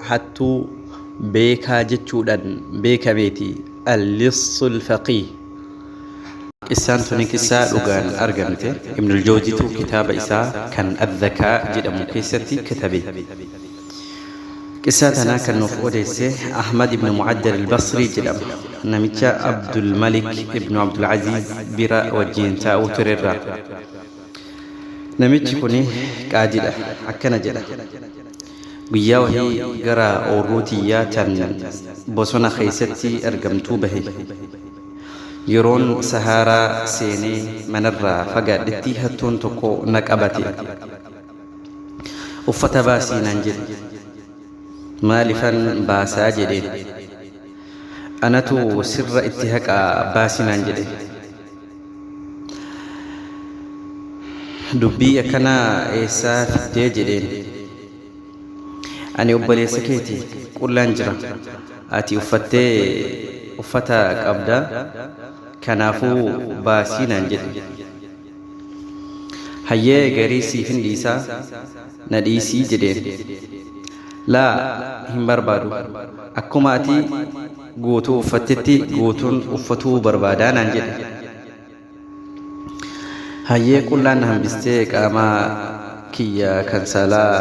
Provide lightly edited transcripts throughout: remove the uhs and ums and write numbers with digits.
Hattuu beekaa jechuudhan beekameeti Al-Lissul Faqiih. Qissaan tuni qissaa dhugaan argamte. Ibnul Jawziitu kitaaba isaa kan Adh-Dhakaa jedhamu keessatti katabe. Qissaa tana kan nuuf odeesse Ahmad ibn Mu'addal al-Basrii jedhama. Namicha Abdul Malik ibn Abdul Aziz bira wajjiin taa'uu turerraa. Namichi kuni qaadidha. Akkana jedha. Guyyaa wahii gara oorruu tiyya tan bosona keeysatti argamtuu bahe. Yeroon sahaaraa seenee manarraa fagaadhetti hattuun tokko na qabate. Uffata baasii naan jedhe. Maalifan baasaa jedheen. Anatu sirra itti haqaa baasi naan jedhe. Dubbii akkanaa eessaa fiddee jedheen. Ani obboleessa keeti qullaan jira. Ati uffattee uffata qabda kanaafuu baasii naan jedhe. Hayyee garii siifin dhiisaa na dhiisii jedheen. Laa hin barbaadu. Akkuma ati guutuu uffattetti guutuun uffatuu barbaadaa naan jedhe. Hayyee qullaan na hambistee qaama kiyya kan saalaa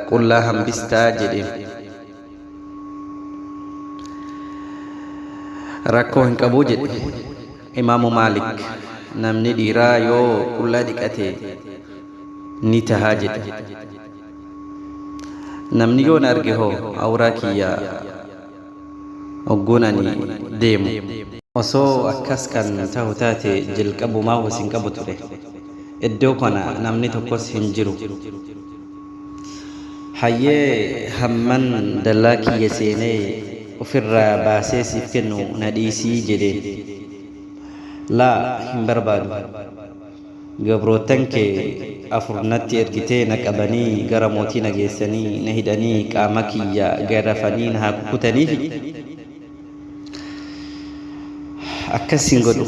qullaa hambistaa jedheen. Rakkoo hin qabu jedhe. Imaamu Maalik namni dhiiraa yoo qullaa dhiqate ni taha jedhe. Namni yoo na arge hoo awraa kiyya hogguun ani deemu. Osoo akkas kan tahu taate jalqabumaahu sin qabu ture. Iddoo kana namni tokkos hin jiru. Hayyee hamman dallaa kiyya seenee ufirraa baasee siif kennu na dhiisii jedheen. Laa hin barbaadu. Gabroottan kee 4 natti ergitee na qabanii gara mootii na geessanii na hidhanii qaama kiyya garafanii na haa kukkutaniifi? Akkas hin godhu.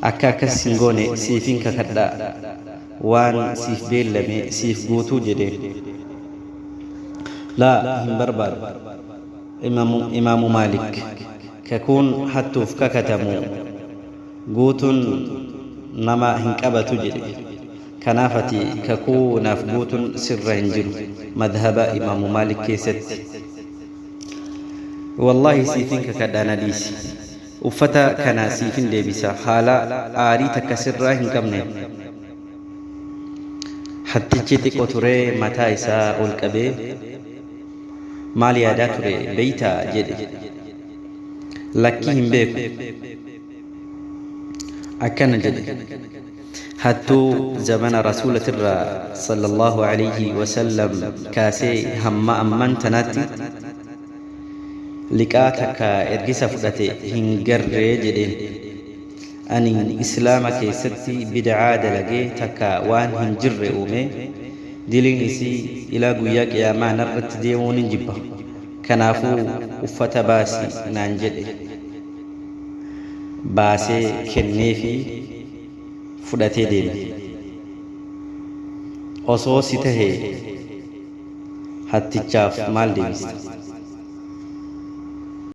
Akka akkas hin goone siifin kakadha. Waan siif beellame siif guutuu jedheen. Laa hin barbaadu. Imaamu Maalik kakuun hattuuf kakatamu guutun nama hin qabatu jedhe. Kanaaf ati kakuu naaf guutun sirra hin jiru madhaba imaamu Maalik keessatti. Wallaahi siifin kakadha na dhiisi. Uffata kana siifin deebisa haala aarii takka sirraa hin qabneen. Hattichi xiqqo turee mataa isaa ol qabee maal yaadaa ture beeytaa jedhe. Lakkii hin beeku. Akkana jedhe. Hattuu zamana Rasuulatirraa sallallahu alayhi wasallam kaasee hamma amman tanaatti liqaa takka ergisa fudhate hin garree jedheen. Ani Islaama keessatti bid'aa dalagee takka waan hin jirre uumee diliin isii ilaa guyyaa qiyaamaa narratti deemuu nin jibba. Kanaafuu uffata baasi naan jedhe. Baasee kenneefii fudhatee deeme. Osoo si tahee hattichaaf maal deebista?